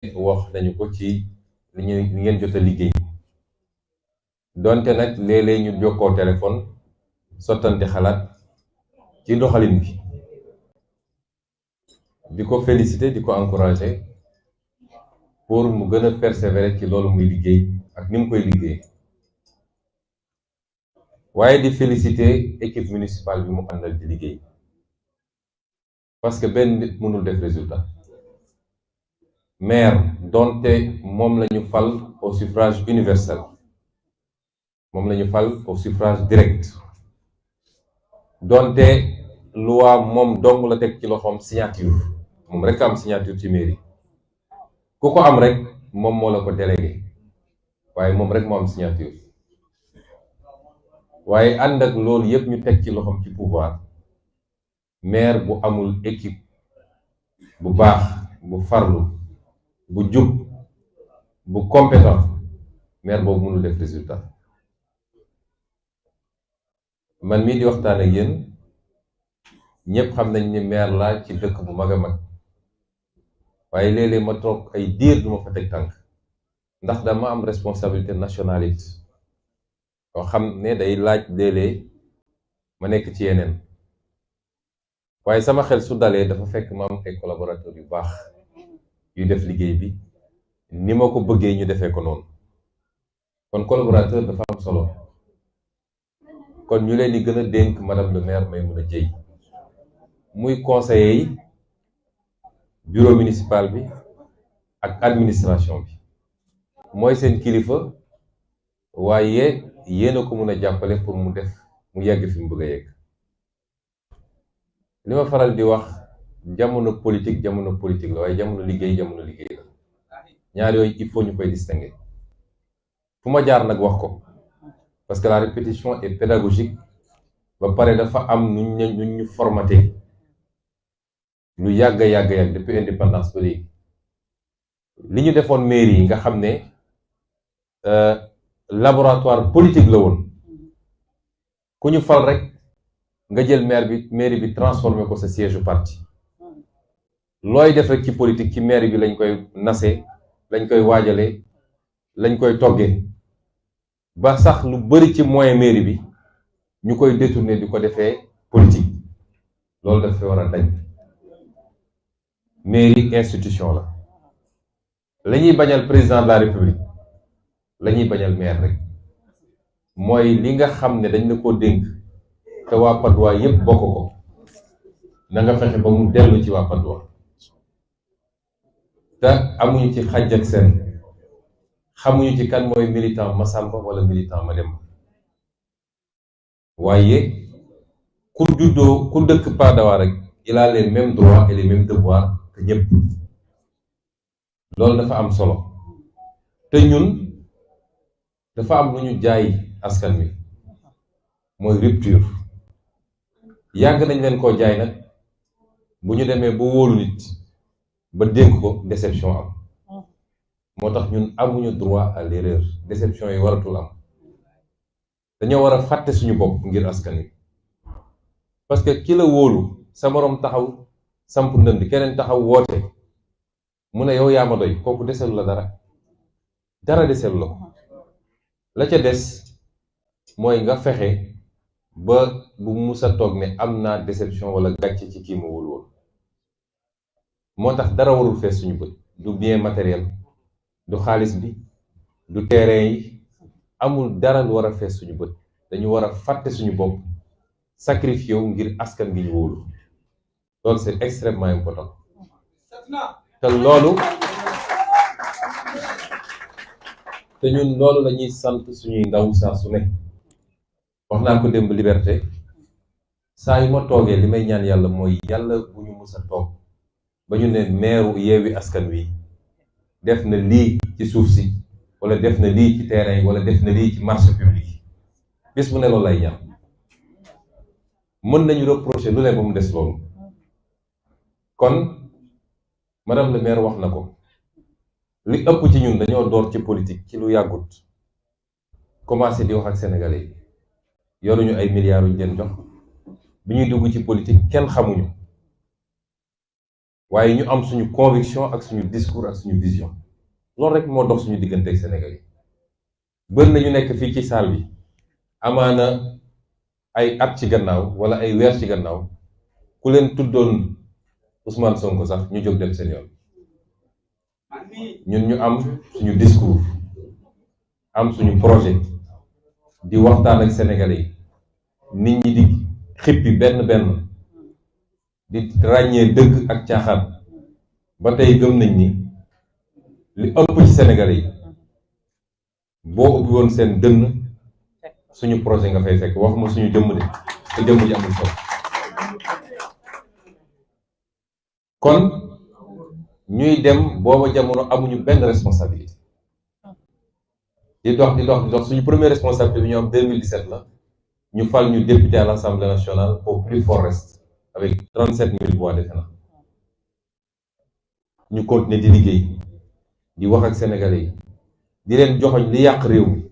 wax nañu ko ci li ngeen jot a liggéey donte nag léeg-léeg ñu jokkoo téléphone sottante xalaat ci doxalin bi di ko féliciter di ko encourager pour mu gën a persévérer ci loolu muy liggéey ak ni mu koy liggéey waaye di féliciter équipe municipale bi mu àndal di liggéey parce que benn nit mënul def résultat. Maire donte moom la ñu fal au suffrage universel moom la ñu fal au suffrage direct donte loi moom dong la teg ci loxoom signature moom rek am signature ci mairie ku ko am rek moom moo la ko délégué waaye moom rek moo am signature waaye ànd ak loolu yépp ñu teg ci loxoom ci pouvoir maire bu amul équipe bu baax bu farlu bu jub bu compétent maire boobu mënul def résultat. Man mii di waxtaan ak yéen ñëpp xam nañ ni maire laa ci dëkk bu mag a mag waaye léeg-léeg ma toog ay diir duma fa teg tànk ndax dama am responsabilité nationale it yoo xam ne day laaj léeg-léeg ma nekk ci yeneen waaye sama xel su dalee dafa fekk ma am ay collaborateurs yu baax yu def liggéey bi ni ma ko bëggee ñu defee ko noonu kon collaborateur dafa am solo kon ñu leen di gën a dénk madame le maire Maïmouna Dièye muy conseiller yi bureau municipal bi ak administration bi mooy seen kilifa waaye yéen a ko mën a jàppale pour mu yegg fi mu bëgg a yegg. li ma faral di wax jamono politique la waaye jamono liggéey la ñaar yooyu il faut ñu koy distinguer fu ma jaar nag wax ko parce que la répétition est pédagogique ba pare dafa am nu ñu formaté lu yàgg depuis indépendance ba léegi li ñu defoon mairie yi nga xam ne laboratoire politique la woon ku ñu fal rek nga jël mairie bi transformé ko sa siège parti looy def rek ci politique ci mairie bi lañ koy nasee lañ koy waajale lañ koy toggee ba sax lu bari ci moyen mairie bi ñu koy détourner di ko defee politique loolu daf fi war a dañ. mairie institution la ñuy bañal président de la république la ñuy bañal maire rek mooy li nga xam ne dañ la ko dénk te waa Patte d'Oie yépp bokk ko na nga fexe ba mu dellu ci waa Patte d'Oie te amuñu ci xàjj ak seen xamuñu ci kan mooy militant Massamba wala militant Mademba waaye ku dëkk Patte d'Oie rek il a les mêmes droits et les mêmes devoirs que ñëpp loolu dafa am solo te ñun dafa am lu ñu jaay askan wi mooy rupture yàgg nañ leen koo jaay nag bu ñu demee ba wóolu nit ba dénk ko déception am moo tax ñun amuñu droit à l'erreur déception yi waratul am dañoo war a fàtte suñu bopp ngir askan wi parce que ki la wóolu sa moroom taxaw samp ndënd keneen taxaw woote mu ne yow yaa ma doy kooku deselu la dara deselu la ko la ca des mooy nga fexe ba bu musa toog ne am naa déception wala gàcce ci kii ma wóolu woon moo tax dara warul fees suñu bët du bien matériel du xaalis bi du terrain yi amul dara lu war a fees suñu bët dañu war a fàtte suñu bopp sacrifié wu ngir askan gi ñu wóolu loolu c'est extrêmement important te ñun loolu la ñuy sant suñuy ndaw saa su ne wax naa ko démb liberté saa yu ma toogee li may ñaan yàlla mooy yàlla bu ñu mus a toog ba ñu ne meeru Yewwi Askan Wi def na lii ci suuf si wala def na lii ci terrain yi wala def na lii ci marché public yi bis bu ne loolu lay ñaan mën nañu reprocher lu ne ba mu des loolu kon madame le maire wax na ko li ëpp ci ñun dañoo door ci politique ci lu yàggut commencé di wax ak sénégalais yi yoruñu ay milliards yu ñu leen jox bi ñuy dugg ci politique kenn xamuñu waaye ñu am suñu conviction ak suñu discours ak suñu vision loolu rek moo dox suñu diggante ak Sénégal yi. bën nañu nekk fii ci salle bi amaana ay at ci gannaaw wala ay weer ci gannaaw ku leen tuddoon Ousmane Sonko sax ñu jóg dem seen yoon. ñun ñu am suñu discours am suñu projet di waxtaan ak Sénégalais yi nit ñi di xippi benn benn di ràññee dëgg ak caaxaan ba tey gëm nañ ni li ëpp ci Sénégalais yi boo ubbi woon seen dënn suñu projet nga fay fekk waxuma suñu jëmm de te jëmm ji amul solo. kon ñuy dem booba jamono amuñu benn responsabilité di dox suñu première responsabilité bi ñu am 2017 la ñu fal ñu député à l'Assemblée nationale au plus fort reste avec 37 000 voix defe na ñu continuer di liggéey di wax ak sénégalais yi di leen joxoñ li yàq réew mi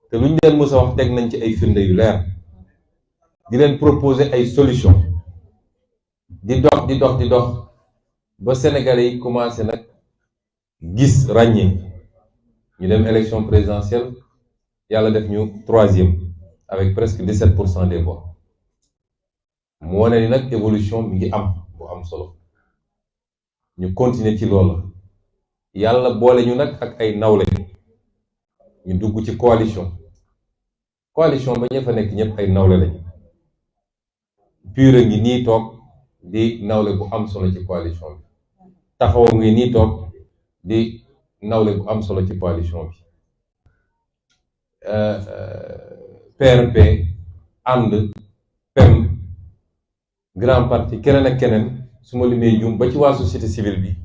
te lu ñu leen mës a wax teg nañ ci ay firnde yu leer di leen proposer ay solution di dox ba sénégalais yi commencé nag gis ràññee ñu dem élection présidentielle yàlla def ñu 3e avec presque 17% des voix mu wane ni nag évolution mi ngi am bu am solo ñu continuer ci loolu yàlla boole ñu nag ak ay nawle ñu dugg ci coalition ba ña fa nekk ñëpp ay nawle lañ pure ngi nii toog di nawle bu am solo ci coalition bi taxaw ngi nii toog di nawle bu am solo ci coalition bi PRP ànd PEM grand parti keneen ak keneen su ma limee jum ba ci waa société civile bi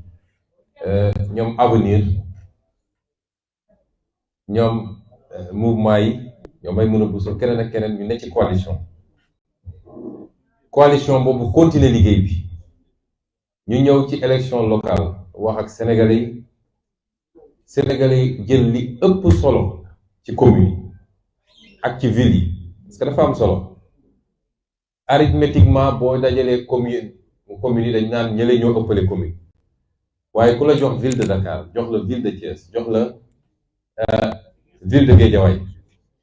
ñoom avenir ñoom mouvement yi ñoom ay mën a busal keneen ak keneen ñu ne ci coalition boobu continuer liggéey bi ñu ñëw ci élection locale wax ak sénégalais yi jël li ëpp solo ci commune yi ak ci ville yi parce que dafa am solo arithmétiquement boo dajalee communes yi dañ naan ñële ñoo ëppale commune waaye ku la jox ville de Dakar jox la ville de Thiès jox la ville de Guédiawaye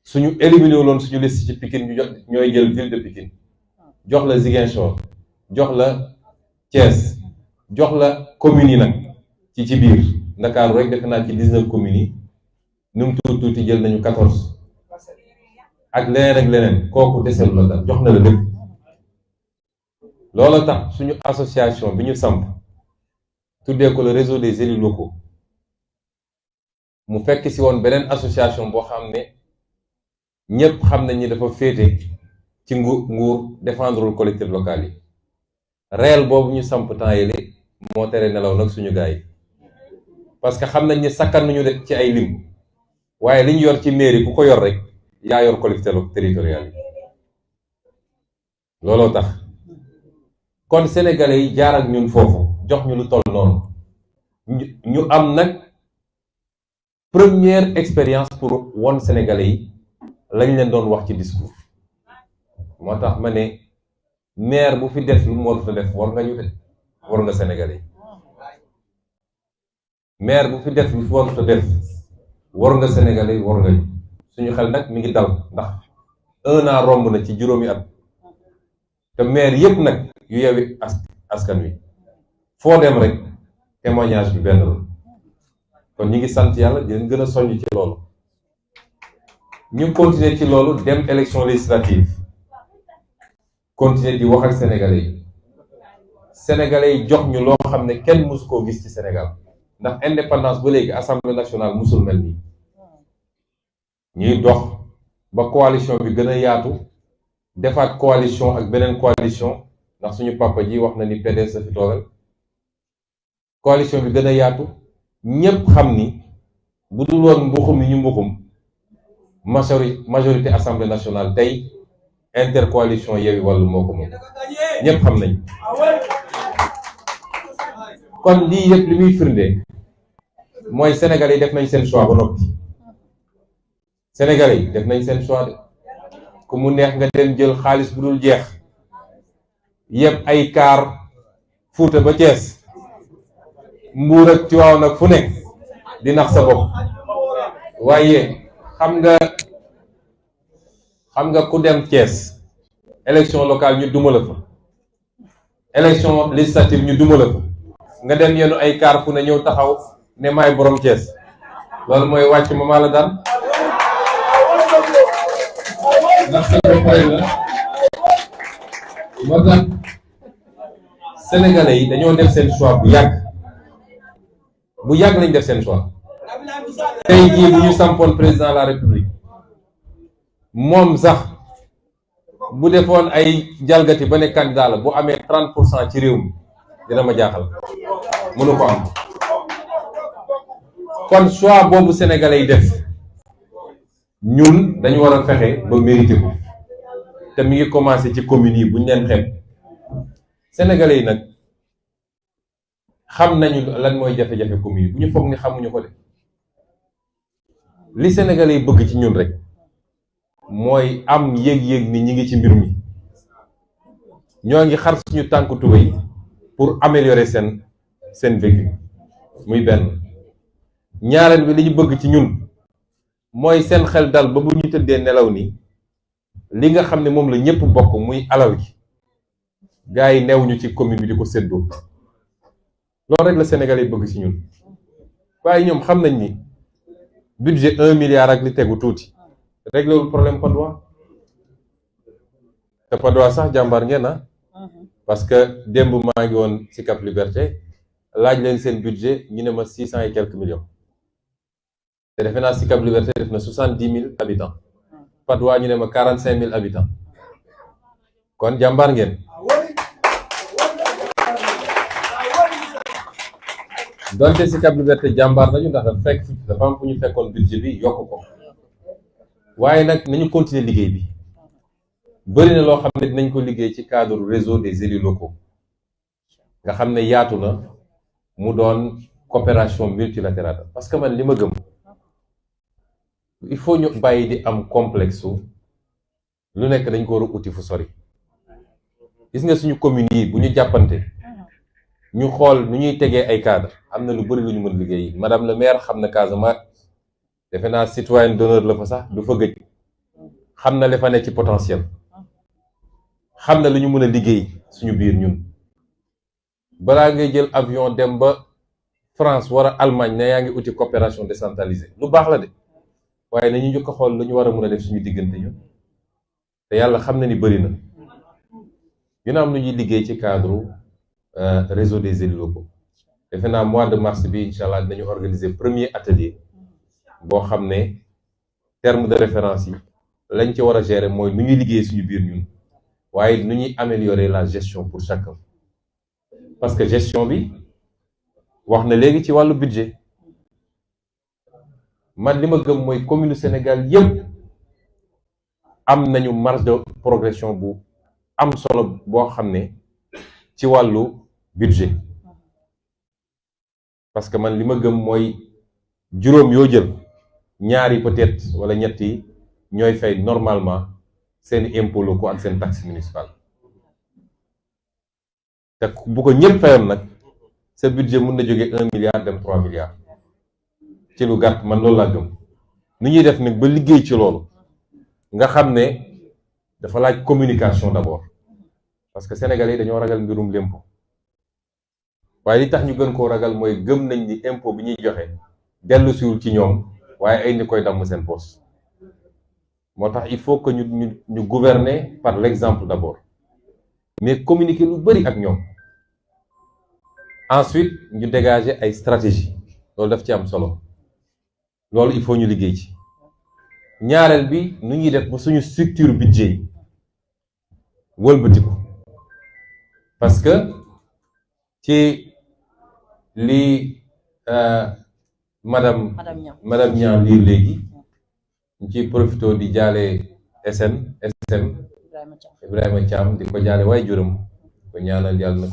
suñu éliminé woon suñu liste ci Pikine ñu ñooy jël ville de Pikine jox la Ziguinchor jox la Thiès jox la communes yi nag ci biir Ndakaaru rek defe naa ci 19 communes yi nu mu tuuti jël nañu 14 ak leneen kooku deselu la dal jox na la lépp. loolu tax suñu association bi ñu samp tuddee ko le réseau des élus locaux mu fekk ci woon beneen association boo xam ne ñépp xam nañ ni dafa féete ci nguur défendrul collectivités locales yi réel boobu ñu samp temps yële moo tere nelaw nag suñu gars yi parce que xam nañ ni sakkan nañu de ci ay lim waaye li ñu yor ci mairie ku ko yor rek yaa yor collectivité territoriale yi looloo tax kon sénégalais yi jaar ak ñun foofu jox ñu lu toll noonu ñu am nag première expérience pour won sénégalais yi lañ leen doon wax ci discours moo tax ma ne maire bu fi def lu mu warut a def war nga ñu de war nga sénégalais yi maire bu fi def lu fi warut a def war nga sénégalais yi war nga ñu suñu xel nag mi ngi dal ndax 1 an romb na ci juróomi at te maire yépp nag yu Yewwi Askan Wi foo dem rek témoignage bi benn la kon ñi ngi sant yàlla di leen gën a soññ ci loolu ñu continuer ci loolu dem élection législative continuer di wax ak sénégalais yi jox ñu loo xam ne kenn mësu koo gis ci Sénégal ndax indépendance ba léegi assemblée nationale musul mel nii ñuy dox ba coalition bi gën a yaatu defaat coalition ak beneen coalition ndax suñu papa ji wax na ni PDS la fi toogal coalition bi gën a yaatu ñépp xam ni bu dul woon mbuxum ni ñu mbuxum majorité assemblée nationale tey intercoalition Yewwi Wallu moo ko moom ñépp xam nañ kon lii yëpp li muy firnde mooy sénégalais yi def nañ seen choix ba noppi sénégalais yi def nañ seen choix de ku mu neex nga dem jël xaalis bu dul jeex yëpp ay kaar Fuuta ba Thiès Mbuur ak Tiwaawan ak fu nekk di nax sa bopp. waaye xam nga ku dem Thiès élection locale ñu duma la fa, élection législative ñu duma la fa, nga dem yenu ay kaar fu ne ñëw taxaw ne maay borom Thiès, loolu mooy wàcc ma maa la daan ndax pare la. moo tax sénégalais yi dañoo def seen choix bu yàgg lañ def seen choix. tey jii bu ñu sampoon président de la république moom sax bu defoon ay jalgati ba ne candidat la bu amee 30% ci réew mi dina ma jaaxal, mënu ko am. kon choix boobu sénégalais yi def ñun dañu war a fexe ba mérité ko, te mi ngi commencé ci communes yi bu ñu leen xeeb. sénégalais yi nag xam nañu lan mooy jafe-jafe communes yi, bu ñu foog ni xamuñu ko de. li sénégalais yi bëgg ci ñun rek mooy am yëg-yëg ni ñi ngi ci mbir mi, ñoo ngi xar suñu tànk tubéy pour améliorer seen vécu, muy benn. ñaareel bi li ñu bëgg ci ñun mooy seen xel dal ba bu ñu tëddee nelaw ni li nga xam ne moom la ñëpp bokk muy alal gi gars yi neew ñu ci commune bi di ko séddoo. loolu rek la sénégalais yi bëgg ci ñun. waaye ñoom xam nañ ni budget 1 milliard ak li tegu tuuti réglé wul problème Patte d'Oie. te Patte d'Oie sax jàmbaar ngeen na parce que démb maa ngi woon ci Cap Liberté laaj leen seen budget ñu ne ma 600 et quelques millions. te defe naa ci Cap Liberté def na 70 000 habitants. Patte d'Oie ñu ne ma 45 000 habitants. kon jàmbaar ngeen. donte ci Cap Liberté jàmbaar nañu ndax dafa am fu ñu fekkoon budget bi yokk ko. waaye nag nañu continuer liggéey bi. bëri na loo xam ne dinañ ko liggéey ci cadre réseau des élus locaux nga xam ne yaatu na mu doon coopération multilatérale. parce que man li ma gëm il faut ñu bàyyi di am complexe lu nekk dañ ko war a uti fu sori. gis nga suñu communes yi bu ñu jàppante ñu xool nu ñuy tegee ay cadre am na lu bëri lu ñu mën liggéey. madame le maire xam na Casamance, defe naa citoyen d'honneur la fa sax du fa gëj, xam na li fa nekk ci potentiel, xam na lu ñu mën a liggéey suñu biir ñun. balaa ngay jël avion dem ba France war a Allemagne ne yaa ngi uti coopération décentralisée lu baax la de, waaye nañu njëkk a xool lu ñu war a mën a def suñu diggante ñun. te yàlla xam na ni bëri na. dina am lu ñuy liggéey ci cadre réseau des élus locaux. defe naa mois de mars bi incha allah dinañu organiser premier atelier boo xam ne terme de référence yi lañ ci war a gérer mooy nu ñuy liggéey suñu biir ñun, waaye nu ñuy améliorer la gestion pour chacun. parce que gestion bi wax na léegi ci wàllu budget. man li ma gëm mooy commune Sénégal yépp am nañu marge de progression bu am solo boo xam ne ci wàllu budget. parce que man li ma gëm mooy juróom yoo jël ñaari peut-être wala ñetti ñooy fay normalement seen impôt locaux ak seen taxe municipale. te bu ko ñëpp fayoon nag sa budget mën na jóge 1 milliard dem 3 milliards ci lu gàtt. man loolu laa gëm. nu ñuy def nag ba liggéey ci loolu nga xam ne dafa laaj communication d'abord, parce que sénégalais yi dañoo ragal mbirum l'impôt. waaye li tax ñu gën koo ragal mooy gëm nañ ni impôt bi ñuy joxe dellu siwul ci ñoom waaye ay ni koy damm seen poste. moo tax il faut que ñu gouverner par l'exemple d'abord, mais communiquer lu bari ak ñoom. ensuite ñu dégager ay stratégie, loolu daf ci am solo. loolu il faut ñu liggéey ci. ñaareel bi nu ñuy def ba suñu structure budget yi wëlbatiku, parce que ci li madame Niang lii léegi ñu ciy profité di jaale SM Ibrahima Thiam di ko jaale waaye juróom ko ñaanal yàlla na